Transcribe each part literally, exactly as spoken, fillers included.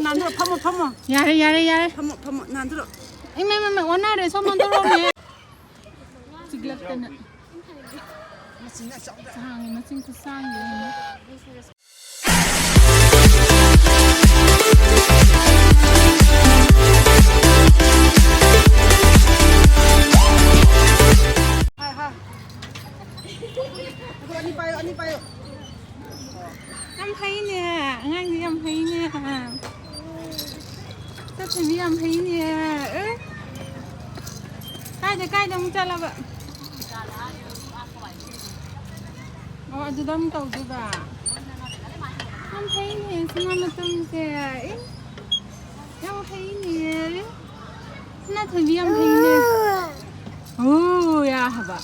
ꯅꯥꯟꯊꯣꯔꯛꯑꯣ, ꯐꯝꯃꯣ, ꯐꯝꯃꯣ꯫ ꯌꯥꯔꯦ, ꯌꯥꯔꯦ, ꯌꯥꯔꯦ꯫ ꯐꯝꯃꯣ, ꯐꯝꯃꯣ, ꯅꯥꯟꯊꯣꯔꯛꯑꯣ꯫ ꯏꯃꯥ, ꯏꯃꯥ, ꯏꯃꯥ, ꯑꯣꯟꯅꯔꯦ, ꯁꯣꯝ ꯑꯣꯟꯊꯣꯔꯛꯑꯣꯅꯦ꯫ ꯆꯤꯛꯂꯛꯇꯅ꯫ ꯃꯆꯤꯟ ꯌꯥꯝ ꯆꯥꯎꯗ꯭ꯔꯥ? ꯁꯥꯡꯉꯦ, ꯃꯆꯤꯟ ꯈꯨꯁꯥꯡꯗꯣ ꯌꯦꯡꯉꯣ꯫ ꯍꯥꯏ, ꯍꯥꯏ꯫ ꯑꯗꯣ ꯑꯅꯤ ꯄꯥꯏꯌꯣ, ꯑꯅꯤ ꯄꯥꯏꯌꯣ꯫ ꯌꯥꯝ ꯍꯩꯅꯦ, ꯑꯉꯥꯡꯗꯤ ꯌꯥꯝ ꯍꯩꯅꯦ꯫ ꯆꯠꯇꯣꯏꯅꯤ ꯌꯥꯝ ꯍꯩꯅꯦ꯫ ꯑꯦ꯫ ꯀꯥꯏꯗ, ꯀꯥꯏꯗ ꯑꯃꯨꯛ ꯆꯠꯂꯕ? ꯑꯣ, ꯑꯗꯨꯗ ꯑꯃꯨꯛ ꯇꯧꯗꯣꯏꯕ꯫ ꯌꯥꯝ ꯍꯩꯅꯦ, ꯁꯅꯥ ꯃꯇꯨꯝꯁꯦ꯫ ꯑꯦ꯫ ꯌꯥꯝ ꯍꯩꯅꯦ꯫ ꯁꯅꯥꯊꯣꯏꯕꯤ ꯌꯥꯝ ꯍꯩꯅꯦ꯫ ꯑꯣ, ꯌꯥ ꯍꯥꯏꯕ꯫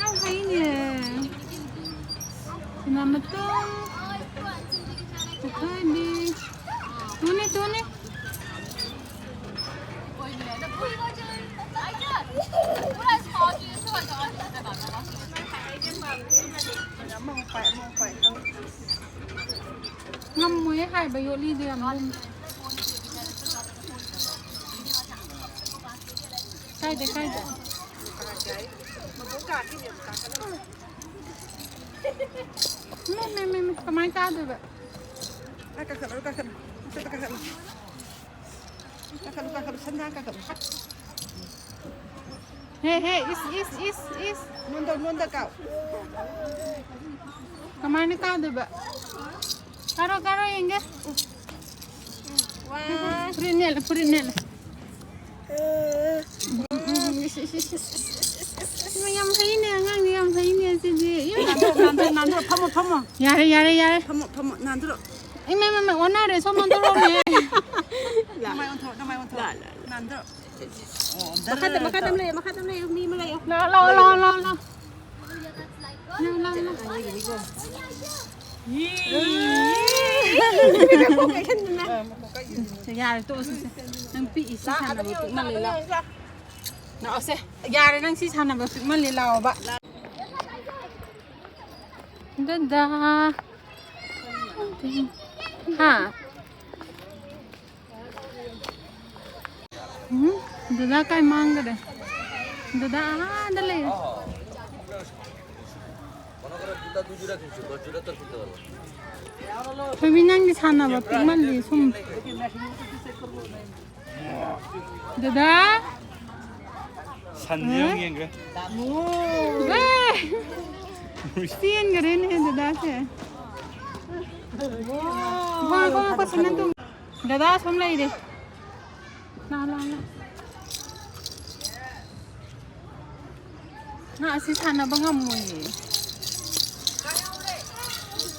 ꯌꯥꯝ ꯍꯩꯅꯦ꯫ ꯁꯅꯥꯃꯇꯣꯝ꯫ ꯄꯨꯊꯣꯏꯕꯤ꯫ ꯇꯨꯅꯦ, ꯇꯨꯅꯦ꯫ ꯉꯝꯃꯣꯏꯌꯦ ꯍꯥꯏꯕ ꯌꯣꯠꯂꯤꯗꯣ ꯌꯥꯝ ꯂꯨꯝꯃꯦ꯫ ꯀꯥꯏꯗ, ꯀꯥꯏꯗ? ꯃꯦ, ꯃꯦ, ꯃꯦ, ꯃꯦ, ꯀꯃꯥꯏ ꯀꯥꯗꯣꯏꯕ? ꯑꯥ, ꯀꯥꯈꯠꯂꯣ, ꯀꯥꯈꯠꯂꯣ, ꯃꯊꯛꯇ ꯀꯥꯈꯠꯂꯣ꯫ ꯀꯥꯈꯠꯂꯨ, ꯀꯥꯈꯠꯂꯨ, ꯁꯟꯗꯥ ꯀꯥꯈꯠꯂꯨ꯫ ꯍꯦ, ꯍꯦ, ꯏꯁ, ꯏꯁ, ꯏꯁ, ꯏꯁ꯫ ꯅꯣꯟꯗ, ꯅꯣꯟꯗ ꯀꯥꯎ꯫ ꯀꯃꯥꯏꯅ ꯀꯥꯗꯣꯏꯕ? ꯀꯥꯔꯣ, ꯀꯥꯔꯣ, ꯌꯦꯡꯒꯦ꯫ ꯋꯥ꯫ ꯐꯨꯔꯤꯠ ꯅꯦꯠꯂꯨ, ꯐꯨꯔꯤꯠ ꯅꯦꯠꯂꯨ꯫ ꯏꯃꯥ, ꯌꯥꯝ ꯍꯩꯅꯦ, ꯑꯉꯥꯡꯗꯤ ꯌꯥꯝ ꯍꯩꯅꯦ ꯁꯤꯗꯤ꯫ ꯏꯃꯥ꯫ ꯅꯥꯟꯊꯣꯛ, ꯅꯥꯟꯊꯣꯛ, ꯅꯥꯟꯊꯣꯛ, ꯐꯝꯃꯣ, ꯐꯝꯃꯣ꯫ ꯌꯥꯔꯦ, ꯌꯥꯔꯦ, ꯌꯥꯔꯦ꯫ ꯐꯝꯃꯣ, ꯐꯝꯃꯣ, ꯅꯥꯟꯊꯣꯛ꯫ ꯏꯃꯥ, ꯏꯃꯥ, ꯏꯃꯥ, ꯑꯣꯟꯅꯔꯦ, ꯁꯣꯝ ꯑꯣꯟꯊꯣꯔꯛꯑꯣꯅꯦ꯫ ꯅꯃꯥꯏ ꯑꯣꯟꯊꯣꯔꯛꯑꯣ, ꯅꯃꯥꯏ ꯑꯣꯟꯊꯣꯔꯛꯑꯣ꯫ ꯂꯥ, ꯂꯥ, ꯂꯥ꯫ ꯅꯥꯟꯊꯣꯛ꯫ ꯑꯣ, ꯃꯈꯥꯗ, ꯗꯔ, ꯃꯈꯥꯗ ꯑꯃ ꯗꯔ꯫ ꯂꯩꯌꯦ, ꯃꯈꯥꯗ ꯑꯃ ꯂꯩꯌꯦ, ꯃꯤ ꯑꯃ ꯂꯩꯌꯦ꯫ ꯂꯥ, ꯂꯥ, ꯂꯥ, ꯂꯥ, ꯂꯥ꯫ ꯂꯥ, ꯂꯥ, ꯂꯥ꯫ ꯌꯥꯔꯦ, ꯇꯣꯛꯑꯁꯤ꯫ ꯅꯪ ꯄꯤꯛꯏ, ꯁꯤ ꯁꯥꯟꯅꯕ ꯄꯤꯛꯃꯜꯂꯦ, ꯂꯥ꯫ ꯂꯥꯛꯑꯣꯁꯦ꯫ ꯌꯥꯔꯦ, ꯅꯪ ꯁꯤ ꯁꯥꯟꯅꯕ ꯄꯤꯛꯃꯜꯂꯦ, ꯂꯥꯛꯑꯣꯕ꯫ ꯗꯗꯥ꯫ ꯍꯥ? ꯎꯝ? ꯗꯗꯥ ꯀꯥꯏ ꯃꯥꯡꯈ꯭ꯔꯦ? ꯗꯗꯥ ꯑꯥꯗ ꯂꯩꯔꯦ꯫ ꯊꯣꯏꯕꯤ, ꯅꯪꯗꯤ ꯁꯥꯟꯅꯕ ꯄꯤꯛꯃꯜꯂꯤ ꯁꯨꯝ꯫ ꯗꯗꯥ? ꯁꯟꯁꯦ ꯑꯃꯨꯛ ꯌꯦꯡꯈ꯭ꯔꯦ꯫ ꯑꯦ! ꯆꯦꯟꯈ꯭ꯔꯦꯅꯦ ꯗꯗꯥꯁꯦ꯫ ꯉꯥꯏꯈꯣ, ꯉꯥꯏꯈꯣ, ꯁꯅꯥꯇꯣꯝꯕꯤ꯫ ꯗꯗꯥ ꯑꯁꯣꯝ ꯂꯩꯔꯦ꯫ ꯂꯥ, ꯂꯥ, ꯂꯥ꯫ ꯉꯥ ꯑꯁꯤ ꯁꯥꯟꯅꯕ ꯉꯝꯃꯣꯏꯌꯦ꯫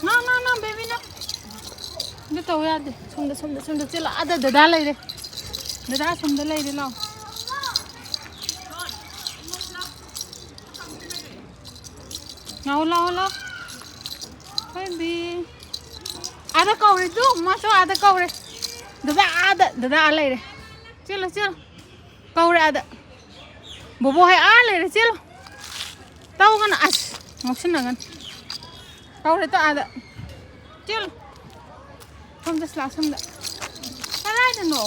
ꯅꯣ, ꯅꯣ, ꯅꯣ, ꯕꯦꯕꯤ, ꯅꯣ꯫ ꯑꯗꯨ ꯇꯧ ꯌꯥꯗꯦ꯫ ꯁꯣꯝꯗ, ꯁꯣꯝꯗ, ꯁꯣꯝꯗ ꯆꯦꯜꯂꯣ꯫ ꯑꯥꯗ ꯗꯗꯥ ꯂꯩꯔꯦ꯫ ꯗꯗꯥ ꯑꯁꯣꯝꯗ ꯂꯩꯔꯦ, ꯂꯥꯎ꯫ ꯂꯥꯎ, ꯂꯥꯎ, ꯂꯥꯎ꯫ ꯍꯣꯏꯕꯤ꯫ ꯑꯥꯗ ꯀꯧꯔꯦ, ꯇꯨ, ꯃꯥꯁꯨ ꯑꯥꯗ ꯀꯧꯔꯦ꯫ ꯗꯗꯥ ꯑꯥꯗ, ꯗꯗꯥ ꯑꯥ ꯂꯩꯔꯦ꯫ ꯆꯦꯜꯂꯣ, ꯆꯦꯜꯂꯣ꯫ ꯀꯧꯔꯦ ꯑꯥꯗ꯫ ꯕꯣꯕꯣ ꯍꯣꯏ ꯑꯥ ꯂꯩꯔꯦ, ꯆꯦꯜꯂꯣ꯫ ꯇꯧꯒꯅꯨ, ꯑꯁ, ꯉꯥꯎꯁꯤꯟꯅꯒꯅꯨ꯫ ꯀꯧꯔꯦ ꯇꯣ ꯑꯥꯗ꯫ ꯆꯦꯜꯂꯣ꯫ ꯁꯣꯝꯗ ꯁꯤꯂꯥ, ꯁꯣꯝꯗ꯫ ꯀꯗꯥꯏꯗꯅꯣ?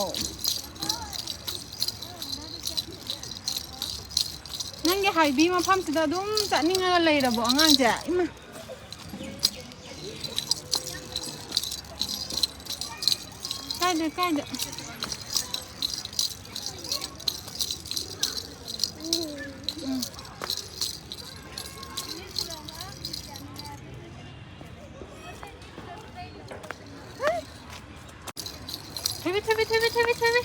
ꯅꯪꯒꯤ ꯍꯥꯏꯕꯤ ꯃꯐꯝꯁꯤꯗ ꯑꯗꯨꯝ ꯆꯠꯅꯤꯡꯉꯒ ꯂꯩꯔꯕꯣ ꯑꯉꯥꯡꯁꯦ? ꯏꯃꯥ꯫ ꯀꯥꯏꯗ, ꯀꯥꯏꯗ? ꯎꯝ꯫ ꯊꯣꯏꯕꯤ, ꯊꯣꯏꯕꯤ, ꯊꯣꯏꯕꯤ, ꯊꯣꯏꯕꯤ, ꯊꯣꯏꯕꯤ꯫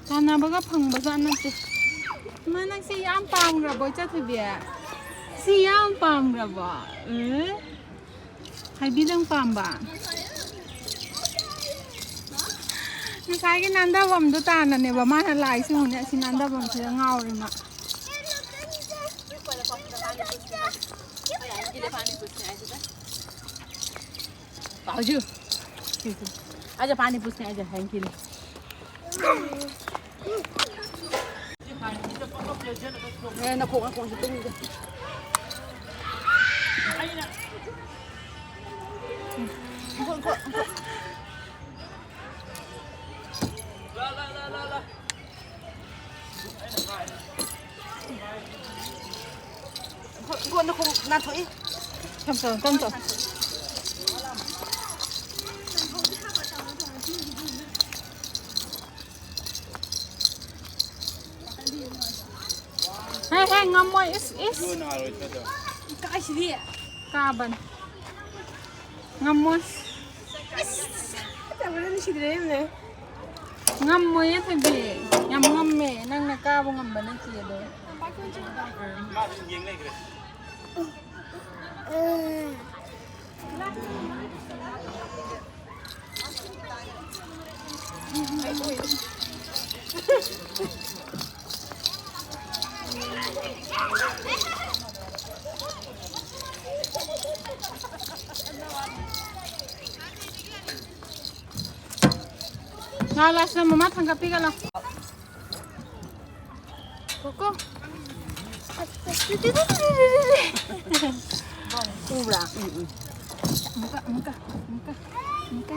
ꯇꯥꯟꯅꯕꯒ ꯐꯪꯕꯖꯥꯠ ꯅꯠꯇꯦ꯫ ꯏꯃꯥ, ꯅꯪ ꯁꯤ ꯌꯥꯝ ꯄꯥꯝꯈ꯭ꯔꯕꯣ, ꯏꯆꯥ ꯊꯣꯏꯕꯤ? ꯁꯤ ꯌꯥꯝ ꯄꯥꯝꯈ꯭ꯔꯕꯣ? ꯎꯝ? ꯍꯥꯏꯕꯤꯗꯪ ꯄꯥꯝꯕ? ꯉꯁꯥꯏꯒꯤ ꯅꯥꯟꯗꯕꯝꯗꯣ ꯇꯥꯟꯅꯅꯦꯕ ꯃꯥꯅ ꯂꯥꯛꯏꯁꯦ꯫ ꯌꯦꯡꯉꯨꯅꯦ, ꯑꯁꯤ ꯅꯥꯟꯗꯕꯝꯁꯤꯗ ꯉꯥꯎꯔꯦ ꯃꯥ꯫ पाहुजी, आजा पानी पूछने आजा, थैंक यू। ꯑꯦ, ꯅꯈꯣꯡ, ꯅꯈꯣꯡꯁꯦ ꯇꯨꯝꯒꯦ꯫ ꯏꯟꯊꯣꯛ, ꯏꯟꯊꯣꯛ, ꯏꯟꯊꯣꯛ꯫ ꯏꯟꯊꯣꯛ, ꯏꯟꯊꯣꯛ, ꯅꯈꯣꯡ ꯅꯥꯟꯊꯣꯛꯏ꯫ ꯇꯞ ꯇꯞ, ꯇꯞ ꯇꯞ꯫ ꯍꯦ, ꯍꯦ, ꯉꯝꯃꯣꯏ꯫ ꯏꯁ, ꯏꯁ꯫ ꯀꯥꯏꯁꯤꯗꯤ꯫ ꯀꯥꯕꯅꯤ꯫ ꯉꯝꯃꯣꯏ꯫ ꯏꯁ, ꯇꯧꯕꯗ ꯅꯨꯡꯁꯤꯗ꯭ꯔꯦ ꯌꯦꯡꯉꯨꯅꯦ꯫ ꯉꯝꯃꯣꯏꯌꯦ ꯊꯣꯏꯕꯤ꯫ ꯌꯥꯝ ꯉꯝꯃꯦ꯫ ꯅꯪꯅ ꯀꯥꯕ ꯉꯝꯕ ꯅꯠꯇꯦ ꯑꯗꯣ꯫ ꯂꯥꯛꯑꯣ, ꯂꯥꯛꯑꯣ, ꯁꯤꯗ ꯃꯃꯥ ꯊꯥꯡꯒꯠꯄꯤꯒꯦ ꯂꯥꯛꯑꯣ꯫ ꯀꯣꯀꯣ꯫ ꯎꯕ꯭ꯔꯥ? ꯎꯝ, ꯎꯝ꯫ ꯑꯃꯨꯛꯀ, ꯑꯃꯨꯛꯀ, ꯑꯃꯨꯛꯀ, ꯑꯃꯨꯛꯀ꯫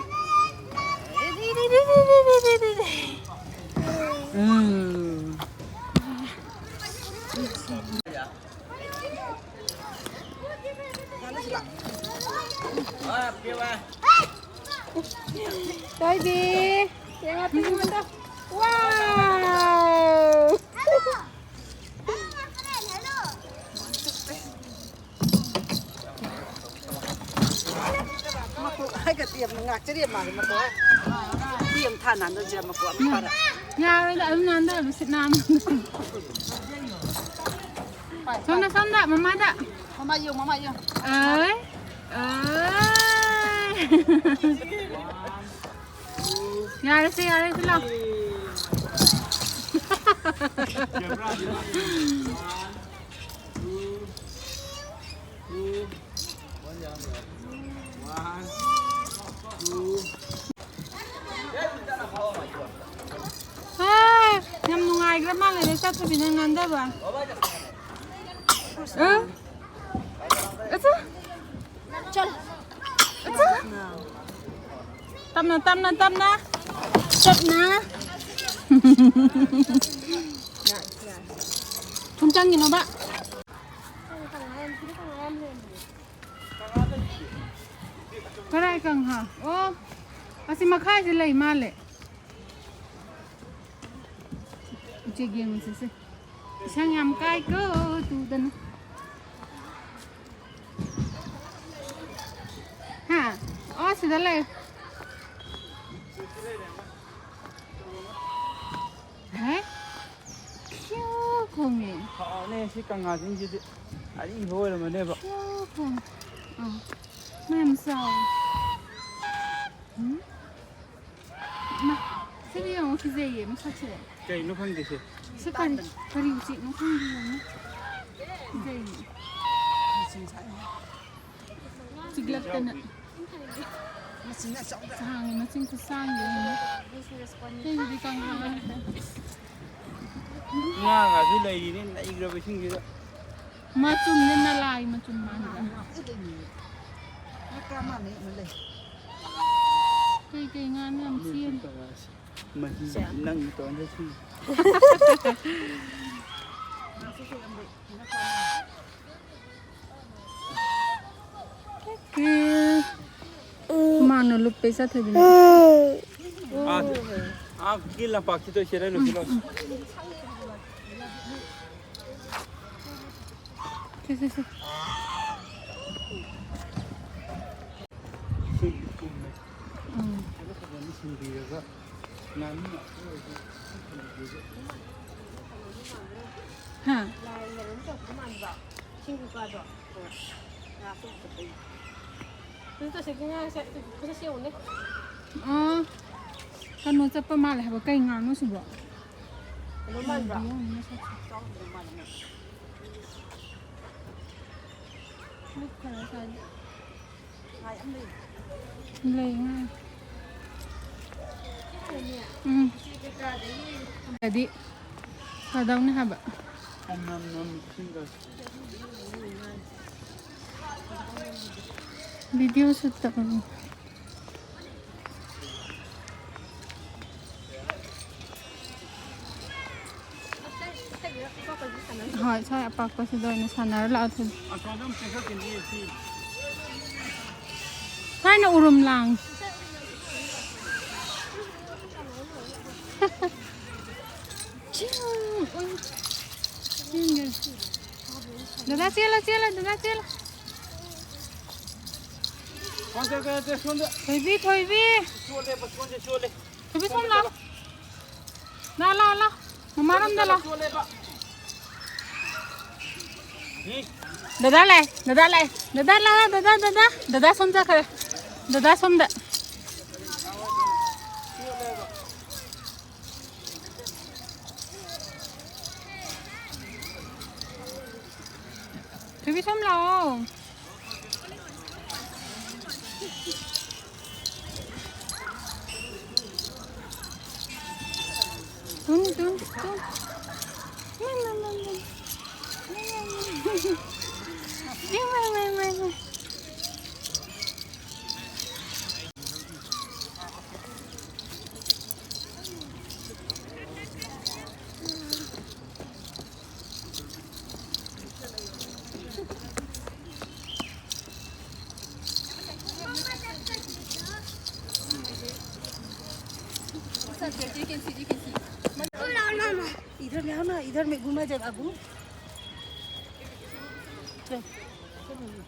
ꯎꯝ꯫ ꯊꯣꯏꯕꯤ, ꯌꯦꯡꯉꯣ, ꯌꯦꯡꯉꯣ꯫ ꯋꯥꯎ! ꯃꯀꯣꯛ ꯍꯥꯏꯒꯠꯇꯦ, ꯌꯥꯝ ꯉꯥꯛꯆꯔꯤ ꯃꯥꯁꯦ, ꯃꯀꯣꯛ ꯍꯥꯏ-, ꯅꯨꯄꯤ ꯑꯃ ꯊꯥ ꯅꯥꯟꯗꯣꯏꯁꯦ, ꯃꯀꯣꯛ ꯑꯃ ꯐꯥꯔ꯫ ꯌꯥꯔꯣꯏꯗ, ꯑꯗꯨꯝ ꯅꯥꯟꯗꯔꯕ ꯁꯤꯠ ꯅꯥꯟꯕ꯫ ꯁꯣꯝꯗ, ꯁꯣꯝꯗ, ꯃꯃꯥꯗ꯫ ꯃꯃꯥ ꯌꯦꯡꯉꯨ, ꯃꯃꯥ ꯌꯦꯡꯉꯨ꯫ ꯑꯣꯏ, ꯑꯣꯏ꯫ ꯌꯥꯔꯦꯁꯦ, ꯌꯥꯔꯦꯁꯦ, ꯂꯥꯎ꯫ ꯆꯥꯛ ꯊꯣꯡꯕꯤ ꯅꯪ ꯉꯥꯡꯗꯕ? ꯑ? ꯑꯆꯥ꯫ ꯆꯠꯂꯣ꯫ ꯑꯆꯥ꯫ ꯇꯞꯅ, ꯇꯞꯅ, ꯇꯞꯅ꯫ ꯇꯞꯅ꯫ ꯊꯨꯝ ꯆꯪꯈꯤꯅꯣꯕ꯫ ꯀꯔꯥꯏ ꯀꯪꯍꯥ? ꯑꯣ, ꯑꯁꯤ ꯃꯈꯥꯁꯤ ꯂꯩ ꯃꯥꯜꯂꯦ꯫ ꯎꯆꯦꯛ ꯌꯦꯡꯉꯨꯁꯤꯁꯦ꯫ ꯏꯁꯪ ꯌꯥꯝ ꯀꯥꯏꯀꯣ, ꯇꯨꯗꯅ꯫ ꯍꯥ? ꯑꯣ, ꯁꯤꯗ ꯂꯩ꯫ ꯍꯦ? ꯈꯤꯌꯥ ꯈꯣꯡꯉꯦ꯫ ꯍꯥꯎꯅꯦ, ꯁꯤ ꯀꯪꯉꯥꯁꯤꯡꯁꯤꯗꯤ ꯑꯔꯤꯕ ꯑꯣꯏꯔꯝꯃꯅꯦꯕ꯫ ꯈꯤꯌꯥ ꯈꯣꯡꯉꯦ꯫ ꯑꯥ꯫ ꯃꯌꯥꯝ ꯆꯥꯎꯋꯦ꯫ ꯎꯝ? ꯃꯥ, ꯁꯤꯗꯤ ꯌꯦꯡꯉꯣ, ꯀꯤꯖꯩꯌꯦ ꯃꯁꯛꯁꯦ꯫ ꯀꯩꯅꯣ ꯈꯪꯗꯦ ꯁꯦ꯫ ꯁꯤ ꯀꯔꯤ, ꯀꯔꯤ ꯎꯆꯦꯛꯅꯣ ꯈꯪꯗꯦ ꯌꯦꯡꯉꯣ꯫ ꯀꯤꯖꯩꯌꯦ꯫ ꯆꯤꯛꯂꯛꯇꯅ꯫ ꯃꯆꯤꯟ ꯑꯆꯧꯕ꯫ ꯁꯥꯡꯉꯤ, ꯃꯆꯤꯟ ꯈꯨꯁꯥꯡꯗꯣ ꯌꯦꯡꯉꯣ꯫ ꯁꯤꯁꯤꯗꯤ ꯀꯪꯉꯥ ꯉꯥꯛꯇ꯫ ꯉꯥꯒꯁꯨ ꯂꯩꯔꯤꯅꯦ, ꯅꯩꯈ꯭ꯔꯕ ꯏꯁꯤꯡꯁꯤꯗ꯫ ꯃꯆꯨꯝꯅꯦ, ꯅꯂꯥꯒꯤ ꯃꯆꯨꯝ ꯃꯥꯟꯕ꯫ ꯀꯩꯀꯩ ꯉꯥꯅꯣ ꯌꯥꯝ ꯆꯦꯜꯂꯤ꯫ ꯃꯍꯤ ꯅꯪ ꯇꯣꯟꯗ ꯁꯤ꯫ ꯎꯝ꯫ ꯍꯨꯃꯥꯡꯅ ꯂꯨꯞꯄꯦ ꯆꯠꯊꯕꯤꯅ꯫ ꯑꯥ, ꯑꯥ, ꯀꯤ ꯂꯝꯄꯥꯛꯁꯤꯗ ꯆꯦꯜꯍꯜꯂꯨꯁꯤ ꯂꯥꯎ꯫ ꯁꯦ, ꯁꯦ, ꯁꯦ꯫ ꯏꯁꯤꯡ ꯊꯨꯝꯃꯦ꯫ ꯎꯝ꯫ ꯐꯖ ꯐꯖꯅ ꯁꯤꯟꯕꯤꯔꯒ ꯉꯥꯅꯨ ꯉꯥꯛꯇ ꯑꯣꯏꯔꯗꯤ ꯊꯝꯕꯤꯔꯒ꯫ ꯍꯥ? ꯂꯥꯏ ꯀꯩꯅꯣꯝ ꯇꯧꯕꯗꯣ ꯃꯥꯟꯕ꯫ ꯏꯁꯤꯡ ꯄꯤꯄꯥꯗꯣ꯫ ꯉꯥ ꯆꯣꯞꯄꯗꯣ꯫ ꯍꯧꯖꯤꯛ ꯇꯁꯦꯡꯀꯤ ꯉꯥꯁꯦ ꯐꯖ ꯁꯦꯡꯉꯨꯅꯦ꯫ ꯑꯣ, ꯀꯩꯅꯣ ꯆꯠꯄ ꯃꯥꯜꯂꯦ ꯍꯥꯏꯕ꯫ ꯀꯩ ꯉꯥꯅꯣ ꯁꯤꯕꯣ? ꯀꯩꯅꯣ ꯃꯥꯟꯕ꯭ꯔꯥ? ꯌꯦꯡꯉꯨꯅꯦ ꯃꯁꯛꯁꯦ꯫ ꯆꯥꯎꯔꯝꯗꯧ ꯃꯥꯜꯂꯦ ꯃꯥ꯫ ꯂꯨꯞꯈ꯭ꯔꯦ ꯉꯁꯥꯏꯗꯤ꯫ ꯂꯩ ꯉꯥ꯫ ꯎꯝ꯫ ꯑꯗꯤ ꯐꯗꯧꯅꯦ ꯍꯥꯏꯕ꯫ ꯚꯤꯗꯤꯑꯣ ꯁꯨꯠ ꯇꯧꯔꯤ꯫ ꯍꯣꯏ, ꯁ꯭ꯋꯥꯏ ꯑꯄꯥꯛꯄꯁꯤꯗ ꯑꯣꯏꯅ ꯁꯥꯟꯅꯔ ꯂꯥꯛꯑꯣ ꯊꯣꯏꯕꯤ꯫ ꯁ꯭ꯋꯥꯏꯅ ꯎꯔꯨꯝ ꯂꯥꯡ꯫ ꯗꯗꯥ ꯆꯦꯜꯂꯣ, ꯆꯦꯜꯂꯣ, ꯗꯗꯥ ꯆꯦꯜꯂꯣ꯫ ꯊꯣꯏꯕꯤ, ꯊꯣꯏꯕꯤ꯫ ꯊꯣꯏꯕꯤ, ꯁꯣꯝ ꯂꯥꯛꯑꯣ꯫ ꯂꯥ, ꯂꯥ, ꯂꯥ꯫ ꯃꯃꯥꯔꯣꯝꯗ ꯂꯥ꯫ ꯗꯗꯥ ꯂꯥꯛꯑꯦ, ꯗꯗꯥ ꯂꯥꯛꯑꯦ꯫ ꯗꯗꯥ ꯂꯥꯛꯑꯣ, ꯗꯗꯥ, ꯗꯗꯥ꯫ ꯗꯗꯥ ꯁꯣꯝ ꯆꯠꯈ꯭ꯔꯦ꯫ ꯗꯗꯥ ꯁꯣꯝꯗ꯫ ꯊꯣꯏꯕꯤ ꯁꯣꯝ ꯂꯥꯛꯑꯣ꯫ ꯇꯨꯟ, ꯇꯨꯟ, ꯇꯨꯟ꯫ ꯏꯃꯥꯏ, ꯏꯃꯥꯏ, ꯏꯃꯥꯏ, ꯏꯃꯥꯏ꯫ ꯏꯃꯥꯏ, ꯏꯃꯥꯏ, ꯏꯃꯥꯏ, ꯏꯃꯥꯏ꯫ इधर में आओ ना, इधर में घुमा जाए बाबू। चल, चल।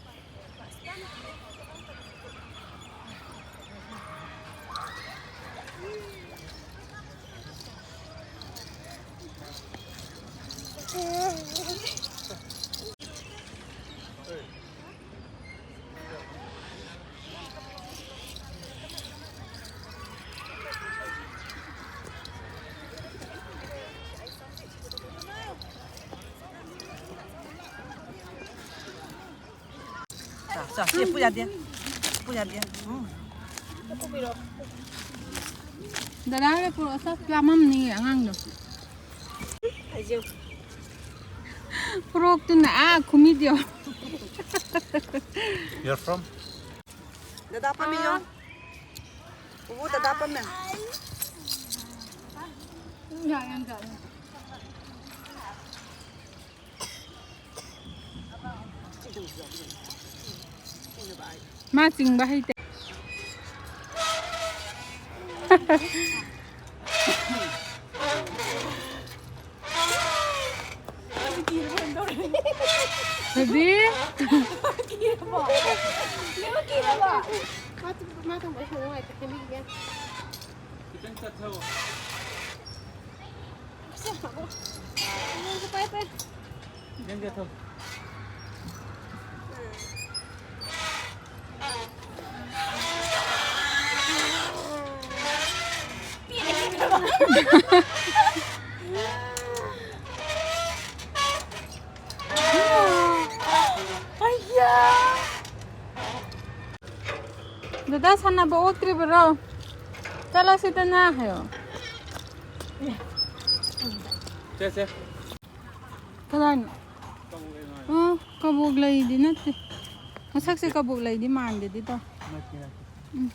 ꯆꯥ, ꯆꯥ, ꯁꯤ ꯄꯨ ꯌꯥꯗꯦ꯫ ꯄꯨ ꯌꯥꯗꯦ꯫ ꯎꯝ꯫ ꯗꯗꯥ ꯍꯣꯏ ꯄꯨꯔꯛꯑꯣ, ꯆꯥꯛ ꯂꯥꯝꯃꯝꯅꯤꯌꯦ ꯑꯉꯥꯡꯗꯣ꯫ ꯍꯥꯏꯖꯧ꯫ ꯐ꯭ꯔꯣꯛꯇꯨꯅ ꯑꯥ ꯈꯨꯃꯤꯗꯤꯌꯣ꯫ You're from? ꯗꯗꯥ ꯐꯝꯃꯤꯌꯣ꯫ ꯄꯨꯄꯨ ꯗꯗꯥ ꯐꯝꯃꯦ꯫ ꯃꯥ ꯆꯤꯡꯕ ꯍꯩꯇꯦ꯫ ꯀꯔꯤ? ꯃꯥ ꯇꯣꯡꯕ ꯁꯥ ꯅꯨꯡꯉꯥꯏꯇꯦ, ꯁꯦꯝꯕꯤꯒꯦ꯫ ꯈꯤꯇꯪ ꯆꯠꯊꯧ꯫ ꯄꯥꯏ, ꯄꯥꯏ꯫ ꯈꯤꯇꯪ ꯆꯠꯊꯧ꯫ ꯑꯩꯌꯥ! ꯗꯗꯥ ꯁꯥꯟꯅꯕ ꯑꯣꯛꯇ꯭ꯔꯤꯕꯔꯣ? ꯆꯠꯂꯁꯤꯗꯅ ꯍꯥꯏꯌꯣ꯫ ꯁꯦ, ꯁꯦ꯫ ꯀꯗꯥꯏꯅꯣ? ꯑꯣ, ꯀꯕꯣꯛ ꯂꯩꯗꯤ ꯅꯠꯇꯦ꯫ ꯃꯁꯛꯁꯦ ꯀꯕꯣꯛ ꯂꯩꯗꯤ ꯃꯥꯟꯗꯦꯗꯤ ꯇꯧ꯫ ꯅꯠꯇꯦ, ꯅꯠꯇꯦ꯫ ꯎꯝ꯫